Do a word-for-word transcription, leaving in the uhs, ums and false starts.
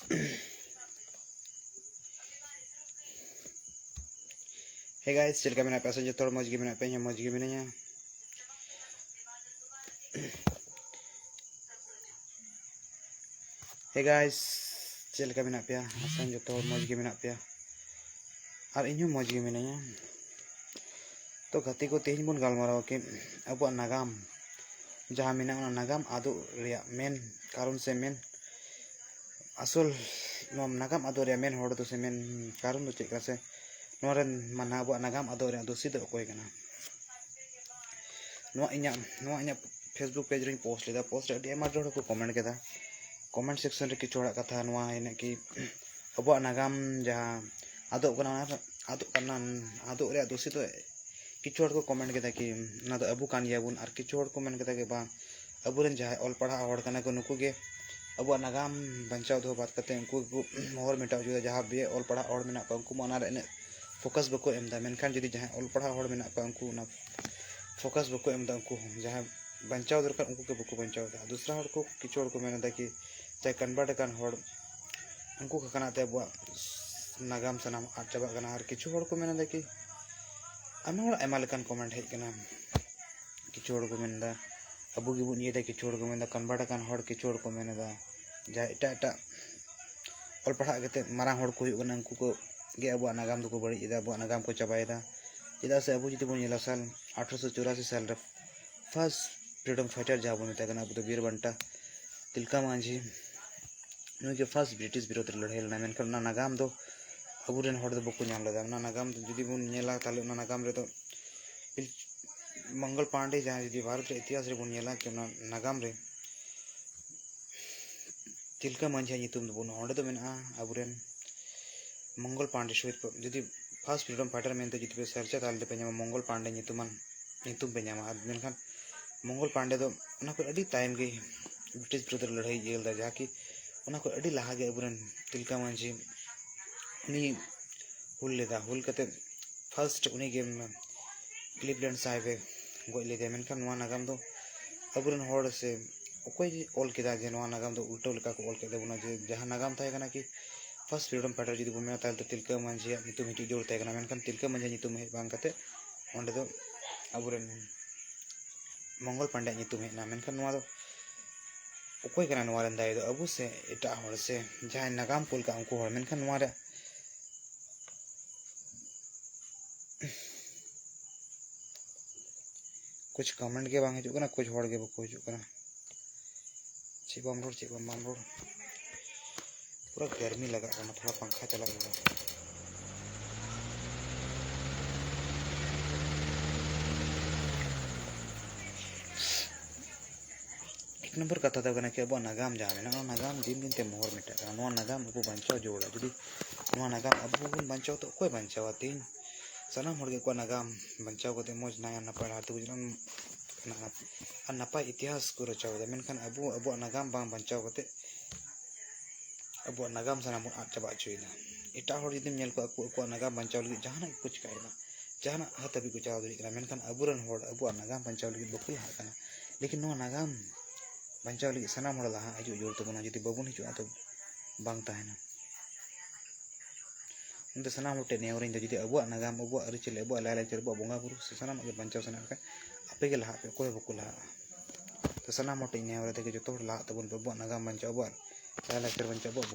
Hey guys, ᱪᱮᱫ ᱞᱮᱠᱟ ᱢᱮᱱᱟᱜ ᱯᱮᱭᱟ? ᱟᱥᱟ ᱡᱚᱛᱚ ᱦᱚᱲ ᱢᱚᱡᱽ ᱜᱮ ᱢᱮᱱᱟᱜ ᱯᱮᱭᱟ, ᱤᱧ ᱦᱚᱸ ᱢᱚᱡᱽ ᱜᱮ ᱢᱤᱱᱟᱹᱧᱟ᱾ Hey guys, ᱪᱮᱫ ᱞᱮᱠᱟ ᱢᱮᱱᱟᱜ ᱯᱮᱭᱟ? ᱟᱥᱟ ᱡᱚᱛᱚ ᱦᱚᱲ ᱢᱚᱡᱽ ᱜᱮ ᱢᱮᱱᱟᱜ ᱯᱮᱭᱟ ᱟᱨ ᱤᱧ ᱦᱚᱸ ᱢᱚᱡᱽ ᱜᱮ ᱢᱤᱱᱟᱹᱧᱟ᱾ ᱛᱚ ᱜᱟᱛᱮ ᱠᱚ, ᱛᱮᱦᱮᱧ ᱵᱚᱱ ᱜᱟᱞᱢᱟᱨᱟᱣᱟ ᱠᱤ ᱟᱵᱚᱣᱟᱜ ᱱᱟᱜᱟᱢ ᱡᱟᱦᱟᱸ ᱢᱮᱱᱟᱜᱼᱟ, ᱚᱱᱟ ᱱᱟᱜᱟᱢ ᱟᱫᱚᱜ ᱨᱮᱭᱟᱜ ᱢᱮᱱ ᱠᱟᱨᱚᱱ ᱥᱮ ᱢᱮᱱ ᱟᱥᱚᱞ ᱱᱚᱣᱟ ᱱᱟᱜᱟᱢ ᱟᱫᱚᱜ ᱨᱮᱭᱟᱜ ᱢᱮᱱ ᱦᱚᱲ ᱫᱚ ᱥᱮ ᱢᱮᱱ ᱠᱟᱨᱚᱱ ᱫᱚ ᱪᱮᱫ ᱠᱟᱱᱟ ᱥᱮ ᱱᱚᱣᱟ ᱨᱮᱱ ᱢᱟᱱᱮ ᱟᱵᱚᱣᱟᱜ ᱱᱟᱜᱟᱢ ᱟᱫᱚᱜ ᱨᱮᱭᱟᱜ ᱫᱳᱥᱤ ᱫᱚ ᱚᱠᱚᱭ ᱠᱟᱱᱟ? ᱱᱚᱣᱟ ᱤᱧᱟᱹᱜ, ᱱᱚᱣᱟ ᱤᱧᱟᱹᱜ Facebook page ᱨᱮᱧ post ᱞᱮᱫᱟ᱾ Post ᱨᱮ ᱟᱹᱰᱤ ᱟᱭᱢᱟ ᱰᱷᱮᱨ ᱦᱚᱲ ᱠᱚ comment ᱠᱮᱫᱟ᱾ Comment section ᱨᱮ ᱠᱤᱪᱷᱩ ᱦᱚᱲᱟᱜ ᱠᱟᱛᱷᱟ ᱱᱚᱣᱟ ᱦᱮᱱᱟᱜ ᱠᱤ ᱟᱵᱚᱣᱟᱜ ᱱᱟᱜᱟᱢ ᱡᱟᱦᱟᱸ ᱟᱫᱚᱜ ᱠᱟᱱᱟ, ᱚᱱᱟ ᱟᱫᱚᱜ ᱠᱟᱱᱟ, ᱟᱫᱚᱜ ᱨᱮᱭᱟᱜ ᱫᱳᱥᱤ ᱫᱚ ᱠᱤᱪᱷᱩ ᱦᱚᱲ ᱠᱚ comment ᱠᱮᱫᱟ ᱠᱤ ᱚᱱᱟ ᱫᱚ ᱟᱵᱚ ᱠᱟᱱ ᱜᱮᱭᱟᱵᱚᱱ, ᱟᱨ ᱠᱤᱪᱷᱩ ᱦᱚᱲ ᱠᱚ ᱢᱮᱱ ᱠᱮᱫᱟ ᱠᱤ ᱵᱟᱝ, ᱟᱵᱚᱨᱮᱱ ᱡᱟᱦᱟᱸᱭ ᱚᱞ ᱯᱟᱲᱦᱟᱣ ᱦᱚᱲ ᱠᱟᱱᱟ ᱠᱚ, ᱱᱩᱠᱩ ᱜᱮ ᱟᱵᱚᱣᱟᱜ ᱱᱟᱜᱟᱢ ᱵᱟᱧᱪᱟᱣ ᱫᱚᱦᱚ ᱵᱟᱫ ᱠᱟᱛᱮ ᱩᱱᱠᱩ ᱜᱮᱠᱚ ᱦᱚᱨ ᱢᱮᱴᱟᱣ ᱦᱚᱪᱚᱭᱮᱫᱟ᱾ ᱡᱟᱦᱟᱸ ᱵᱮ ᱚᱞ ᱯᱟᱲᱦᱟᱣ ᱦᱚᱲ ᱢᱮᱱᱟᱜ ᱠᱚᱣᱟ, ᱩᱱᱠᱩ ᱢᱟ ᱚᱱᱟ ᱨᱮ ᱤᱱᱟᱹᱜ focus ᱵᱟᱠᱚ ᱮᱢ ᱮᱫᱟ, ᱢᱮᱱᱠᱷᱟᱱ ᱡᱩᱫᱤ ᱡᱟᱦᱟᱸᱭ ᱚᱞ ᱯᱟᱲᱦᱟᱣ ᱦᱚᱲ ᱢᱮᱱᱟᱜ ᱠᱚᱣᱟ, ᱩᱱᱠᱩ ᱚᱱᱟ focus ᱵᱟᱠᱚ ᱮᱢ ᱮᱫᱟ, ᱩᱱᱠᱩ ᱦᱚᱸ ᱡᱟᱦᱟᱸᱭ ᱵᱟᱧᱪᱟᱣ ᱫᱚᱨᱠᱟᱨ, ᱩᱱᱠᱩ ᱜᱮ ᱵᱟᱠᱚ ᱵᱟᱧᱪᱟᱣ ᱮᱫᱟ᱾ ᱫᱚᱥᱨᱟ ᱦᱚᱲ ᱠᱚ, ᱠᱤᱪᱷᱩ ᱦᱚᱲ ᱠᱚ ᱢᱮᱱ ᱮᱫᱟ ᱠᱤ ᱡᱟᱦᱟᱸᱭ convert ᱟᱠᱟᱱ ᱦᱚᱲ, ᱩᱱᱠᱩ ᱠᱚ ᱠᱟᱱᱟ ᱛᱮ ᱟᱵᱚᱣᱟᱜ ᱱᱟᱜᱟᱢ ᱥᱟᱱᱟᱢ ᱟᱫ ᱪᱟᱵᱟᱜ ᱠᱟᱱᱟ᱾ ᱟᱨ ᱠᱤᱪᱷᱩ ᱦᱚᱲ ᱠᱚ ᱢᱮᱱ ᱮᱫᱟ ᱠᱤ ᱟᱭᱢᱟ ᱦᱚᱲ ᱟᱭᱢᱟ ᱞᱮᱠᱟᱱ comment ᱦᱮᱡ ᱠᱟᱱᱟ᱾ ᱠᱤᱪᱷᱩ ᱦᱚᱲ ᱠᱚ ᱢᱮᱱ ᱮᱫᱟ ᱟᱵᱚ ᱜᱮᱵᱚᱱ ᱤᱭᱟᱹᱭᱮᱫᱟ, ᱠᱤᱪᱷᱩ ᱦᱚᱲ ᱠᱚ ᱢᱮᱱ ᱮᱫᱟ convert ᱟᱠᱟᱱ ᱦᱚᱲ, ᱠᱤᱪᱷᱩ ᱦᱚᱲ ᱠᱚ ᱢᱮᱱ ᱮᱫᱟ ᱡᱟᱦᱟᱸᱭ ᱮᱴᱟᱜ ᱮᱴᱟᱜ ᱚᱞ ᱯᱟᱲᱦᱟᱜ ᱠᱟᱛᱮ ᱢᱟᱨᱟᱝ ᱦᱚᱲ ᱠᱚ ᱦᱩᱭᱩᱜ ᱠᱟᱱᱟ, ᱩᱱᱠᱩ ᱠᱚ ᱜᱮ ᱟᱵᱚᱣᱟᱜ ᱱᱟᱜᱟᱢ ᱫᱚᱠᱚ ᱵᱟᱹᱲᱤᱡ ᱮᱫᱟ, ᱟᱵᱚᱣᱟᱜ ᱱᱟᱜᱟᱢ ᱠᱚ ᱪᱟᱵᱟᱭᱮᱫᱟ᱾ ᱪᱮᱫᱟᱜ ᱥᱮ ᱟᱵᱚ ᱡᱩᱫᱤ ᱵᱚᱱ ᱧᱮᱞᱟ, ᱥᱟᱞ ᱟᱴᱷᱨᱚᱥᱚ ᱪᱩᱨᱟᱥᱤ ᱥᱟᱞ ᱨᱮ first freedom fighter ᱡᱟᱦᱟᱸ ᱵᱚᱱ ᱢᱮᱛᱟᱭ ᱠᱟᱱᱟ ᱟᱵᱚ ᱫᱚ ᱵᱤᱨ ᱵᱟᱱᱴᱟ ᱛᱤᱞᱠᱟ ᱢᱟᱹᱡᱷᱤ, ᱱᱩᱭ ᱜᱮ first ᱵᱨᱤᱴᱤᱥ ᱵᱤᱨᱳᱫᱷ ᱨᱮ ᱞᱟᱹᱲᱦᱟᱹᱭ ᱞᱮᱱᱟ᱾ ᱢᱮᱱᱠᱷᱟᱱ ᱚᱱᱟ ᱱᱟᱜᱟᱢ ᱫᱚ ᱟᱵᱚᱨᱮᱱ ᱦᱚᱲ ᱫᱚ ᱵᱟᱠᱚ ᱧᱟᱢ ᱞᱮᱫᱟ᱾ ᱚᱱᱟ ᱱᱟᱜᱟᱢ ᱫᱚ ᱡᱩᱫᱤ ᱵᱚᱱ ᱧᱮᱞᱟ, ᱛᱟᱦᱚᱞᱮ ᱚᱱᱟ ᱱᱟᱜᱟᱢ ᱨᱮᱫᱚ ᱯᱤᱞ-, ᱢᱚᱝᱜᱚᱞ ᱯᱟᱱᱰᱮ ᱡᱟᱦᱟᱸ ᱡᱩᱫᱤ ᱵᱷᱟᱨᱚᱛ ᱨᱮ ᱤᱛᱤᱦᱟᱥ ᱨᱮᱵᱚᱱ ᱧᱮᱞᱟ, ᱠᱤ ᱚᱱᱟ ᱱᱟᱜᱟᱢ ᱨᱮ ᱛᱤᱞᱠᱟᱹ ᱢᱟᱹᱡᱷᱤᱭᱟᱜ ᱧᱩᱛᱩᱢ ᱫᱚ ᱵᱟᱹᱱᱩᱜᱼᱟ᱾ ᱚᱸᱰᱮ ᱫᱚ ᱢᱮᱱᱟᱜᱼᱟ ᱟᱵᱚᱨᱮᱱ ᱢᱚᱝᱜᱚᱞ ᱯᱟᱱᱰᱮ ᱥᱚᱦᱤᱫ ᱠᱚ᱾ ᱡᱩᱫᱤ first freedom fighter ᱢᱮᱱᱛᱮ ᱡᱩᱫᱤ ᱯᱮ ᱥᱟᱨᱪᱟ, ᱛᱟᱦᱚᱞᱮ ᱫᱚᱯᱮ ᱧᱟᱢᱟ ᱢᱚᱝᱜᱚᱞ ᱯᱟᱱᱰᱮ ᱧᱩᱛᱩᱢᱟᱱ, ᱧᱩᱛᱩᱢ ᱯᱮ ᱧᱟᱢᱟ᱾ ᱟᱨ ᱢᱮᱱᱠᱷᱟᱱ ᱢᱚᱝᱜᱚᱞ ᱯᱟᱱᱰᱮ ᱫᱚ ᱚᱱᱟ ᱠᱷᱚᱱ ᱟᱹᱰᱤ ᱛᱟᱭᱚᱢ ᱜᱮ ᱵᱨᱤᱴᱤᱥ ᱵᱤᱨᱩᱫᱷ ᱨᱮ ᱞᱟᱹᱲᱦᱟᱹᱭ ᱤᱭᱟᱹ ᱞᱮᱫᱟ, ᱡᱟᱦᱟᱸ ᱠᱤ ᱚᱱᱟ ᱠᱷᱚᱱ ᱟᱹᱰᱤ ᱞᱟᱦᱟ ᱜᱮ ᱟᱵᱚᱨᱮᱱ ᱛᱤᱞᱠᱟ ᱢᱟᱹᱡᱷᱤ ᱩᱱᱤ ᱦᱩᱞ ᱞᱮᱫᱟ᱾ ᱦᱩᱞ ᱠᱟᱛᱮ first ᱩᱱᱤ ᱜᱮ ᱠᱞᱤᱵᱞᱮᱱᱰ ᱥᱟᱦᱮᱵᱽ ᱮ ᱜᱚᱡ ᱞᱮᱫᱮᱭᱟ᱾ ᱢᱮᱱᱠᱷᱟᱱ ᱱᱚᱣᱟ ᱱᱟᱜᱟᱢ ᱫᱚ ᱟᱵᱚᱨᱮᱱ ᱦᱚᱲ ᱥᱮ ᱚᱠᱚᱭ ᱚᱞ ᱠᱮᱫᱟ ᱡᱮ ᱱᱚᱣᱟ ᱱᱟᱜᱟᱢ ᱫᱚ ᱩᱞᱴᱟᱹᱣ ᱞᱮᱠᱟ ᱠᱚ ᱚᱞ ᱠᱮᱫ ᱛᱟᱵᱚᱱᱟ? ᱡᱮ ᱡᱟᱦᱟᱸ ᱱᱟᱜᱟᱢ ᱛᱟᱦᱮᱸ ᱠᱟᱱᱟ ᱠᱤ first freedom fighter ᱡᱩᱫᱤ ᱵᱚᱱ ᱢᱮᱱᱟ, ᱛᱟᱦᱚᱞᱮ ᱫᱚ ᱛᱤᱞᱠᱟᱹ ᱢᱟᱹᱡᱷᱤᱭᱟᱜ ᱧᱩᱛᱩᱢ ᱦᱤᱡᱩᱜ ᱡᱟᱹᱨᱩᱲ ᱛᱟᱦᱮᱸ ᱠᱟᱱᱟ, ᱢᱮᱱᱠᱷᱟᱱ ᱛᱤᱞᱠᱟᱹ ᱢᱟᱹᱡᱷᱤᱭᱟᱜ ᱧᱩᱛᱩᱢ ᱦᱮᱡ ᱵᱟᱝ ᱠᱟᱛᱮ ᱚᱸᱰᱮ ᱫᱚ ᱟᱵᱚᱨᱮᱱ ᱢᱚᱝᱜᱚᱞ ᱯᱟᱱᱰᱮᱭᱟᱜ ᱧᱩᱛᱩᱢ ᱦᱮᱡ ᱮᱱᱟ᱾ ᱢᱮᱱᱠᱷᱟᱱ ᱱᱚᱣᱟ ᱫᱚ ᱚᱠᱚᱭ ᱠᱟᱱᱟ ᱱᱚᱣᱟ ᱨᱮᱱ ᱫᱟᱭᱤ ᱫᱚ? ᱟᱵᱚ ᱥᱮ ᱮᱴᱟᱜ ᱦᱚᱲ ᱥᱮ ᱡᱟᱦᱟᱸᱭ ᱱᱟᱜᱟᱢ ᱠᱚ ᱚᱞ ᱠᱟᱜ ᱩᱱᱠᱩ ᱦᱚᱲ? ᱢᱮᱱᱠᱷᱟᱱ ᱱᱚᱣᱟ ᱨᱮ ᱠᱩᱪ comment ᱜᱮ ᱵᱟᱝ ᱦᱤᱡᱩᱜ ᱠᱟᱱᱟ, ᱠᱩᱪ ᱦᱚᱲ ᱜᱮ ᱵᱟᱠᱚ ᱦᱤᱡᱩᱜ ᱠᱟᱱᱟ᱾ ᱪᱮᱫ ᱵᱟᱢ ᱨᱚᱲ, ᱪᱮᱫ ᱵᱟᱢ, ᱵᱟᱢ ᱨᱚᱲ? ᱯᱩᱨᱟᱹ ᱜᱟᱨᱢᱤ ᱞᱟᱜᱟᱜ ᱠᱟᱱᱟ, ᱛᱷᱚᱲᱟ ᱯᱟᱝᱠᱷᱟ ᱪᱟᱞᱟᱜ ᱦᱩᱭᱩᱜᱼᱟ᱾ ᱮᱠ ᱱᱚᱢᱵᱚᱨ ᱠᱟᱛᱷᱟ ᱫᱚ ᱠᱟᱱᱟ ᱠᱤ ᱟᱵᱚᱣᱟᱜ ᱱᱟᱜᱟᱢ ᱡᱟᱦᱟᱸ ᱢᱮᱱᱟᱜᱼᱟ, ᱚᱱᱟ ᱱᱟᱜᱟᱢ ᱫᱤᱱ ᱫᱤᱱ ᱛᱮ ᱢᱚᱦᱚᱨ ᱢᱮᱴᱟᱜ ᱠᱟᱱᱟ᱾ ᱱᱚᱣᱟ ᱱᱟᱜᱟᱢ ᱟᱵᱚ ᱵᱟᱧᱪᱟᱣ ᱡᱟᱹᱨᱩᱲᱟ᱾ ᱡᱩᱫᱤ ᱱᱚᱣᱟ ᱱᱟᱜᱟᱢ ᱟᱵᱚ ᱵᱟᱵᱚᱱ ᱵᱟᱧᱪᱟᱣᱟ, ᱛᱚ ᱚᱠᱚᱭ ᱵᱟᱧᱪᱟᱣᱟ? ᱛᱮᱦᱮᱧ ᱥᱟᱱᱟᱢ ᱦᱚᱲ ᱜᱮ ᱟᱠᱚᱣᱟᱜ ᱱᱟᱜᱟᱢ ᱵᱟᱧᱪᱟᱣ ᱠᱟᱛᱮ ᱢᱚᱡᱽ ᱱᱟᱭ ᱟᱨ ᱱᱟᱯᱟᱭ ᱰᱟᱦᱟᱨ ᱛᱮᱠᱚ ᱪᱟᱞᱟᱜ ᱠᱟᱱᱟ ᱟᱨ ᱱᱟᱯᱟᱭ ᱤᱛᱤᱦᱟᱥ ᱠᱚ ᱨᱚᱪᱟᱣ ᱮᱫᱟ᱾ ᱢᱮᱱᱠᱷᱟᱱ ᱟᱵᱚ ᱟᱵᱚᱣᱟᱜ ᱱᱟᱜᱟᱢ ᱵᱟᱝ ᱵᱟᱧᱪᱟᱣ ᱠᱟᱛᱮ ᱟᱵᱚᱣᱟᱜ ᱱᱟᱜᱟᱢ ᱥᱟᱱᱟᱢ ᱵᱚᱱ ᱟᱫ ᱪᱟᱵᱟ ᱦᱚᱪᱚᱭᱮᱫᱟ᱾ ᱮᱴᱟᱜ ᱦᱚᱲ ᱡᱩᱫᱤᱢ ᱧᱮᱞ ᱠᱚᱣᱟ, ᱟᱠᱚ ᱟᱠᱚᱣᱟᱜ ᱱᱟᱜᱟᱢ ᱵᱟᱧᱪᱟᱣ ᱞᱟᱹᱜᱤᱫ ᱡᱟᱦᱟᱱᱟᱜ ᱜᱮᱠᱚ ᱪᱤᱠᱟᱭᱮᱫᱟ, ᱡᱟᱦᱟᱱᱟᱜ ᱦᱟᱹᱛ ᱦᱟᱹᱵᱤᱡ ᱠᱚ ᱪᱟᱞᱟᱣ ᱫᱟᱲᱮᱭᱟᱜ ᱠᱟᱱᱟ, ᱢᱮᱱᱠᱷᱟᱱ ᱟᱵᱚᱨᱮᱱ ᱦᱚᱲ ᱟᱵᱚᱣᱟᱜ ᱱᱟᱜᱟᱢ ᱵᱟᱧᱪᱟᱣ ᱞᱟᱹᱜᱤᱫ ᱵᱟᱠᱚ ᱞᱟᱦᱟᱜ ᱠᱟᱱᱟ᱾ ᱞᱮᱠᱤᱱ ᱱᱚᱣᱟ ᱱᱟᱜᱟᱢ ᱵᱟᱧᱪᱟᱣ ᱞᱟᱹᱜᱤᱫ ᱥᱟᱱᱟᱢ ᱦᱚᱲ ᱞᱟᱦᱟ ᱦᱤᱡᱩᱜ ᱡᱟᱹᱨᱩᱲ ᱛᱟᱵᱚᱱᱟ᱾ ᱡᱩᱫᱤ ᱵᱟᱵᱚᱱ ᱦᱤᱡᱩᱜᱼᱟ, ᱛᱚ ᱵᱟᱝ ᱛᱟᱦᱮᱱᱟ᱾ ᱚᱱᱟᱛᱮ ᱥᱟᱱᱟᱢ ᱦᱚᱲ ᱴᱷᱮᱱ ᱱᱮᱦᱚᱨᱤᱧ ᱫᱚ, ᱡᱩᱫᱤ ᱟᱵᱚᱣᱟᱜ ᱱᱟᱜᱟᱢ, ᱟᱵᱚᱣᱟᱜ ᱟᱹᱨᱤᱪᱟᱹᱞᱤ, ᱟᱵᱚᱣᱟᱜ ᱞᱟᱭᱼᱞᱟᱠᱪᱟᱨ, ᱟᱵᱚᱣᱟᱜ ᱵᱚᱸᱜᱟ ᱵᱩᱨᱩ ᱥᱮ ᱥᱟᱱᱟᱢᱟᱜ ᱜᱮ ᱵᱟᱧᱪᱟᱣ ᱥᱟᱱᱟᱭᱮᱫ ᱠᱷᱟᱱ, ᱟᱯᱮ ᱜᱮ ᱞᱟᱦᱟᱜ ᱯᱮ, ᱚᱠᱚᱭ ᱦᱚᱸ ᱵᱟᱠᱚ ᱞᱟᱦᱟᱜᱼᱟ᱾ ᱛᱚ ᱥᱟᱱᱟᱢ ᱦᱚᱲ ᱴᱷᱮᱱ ᱱᱮᱦᱚᱨ ᱛᱮᱜᱮ ᱡᱚᱛᱚ ᱦᱚᱲ ᱞᱟᱦᱟᱜ ᱛᱟᱵᱚᱱ ᱯᱮ, ᱟᱵᱚᱣᱟᱜ ᱱᱟᱜᱟᱢ ᱵᱟᱧᱪᱟᱣ, ᱟᱵᱚᱣᱟᱜ ᱞᱟᱭᱼᱞᱟᱠᱪᱟᱨ ᱵᱟᱧᱪᱟᱣ, ᱟᱵᱚᱣᱟᱜ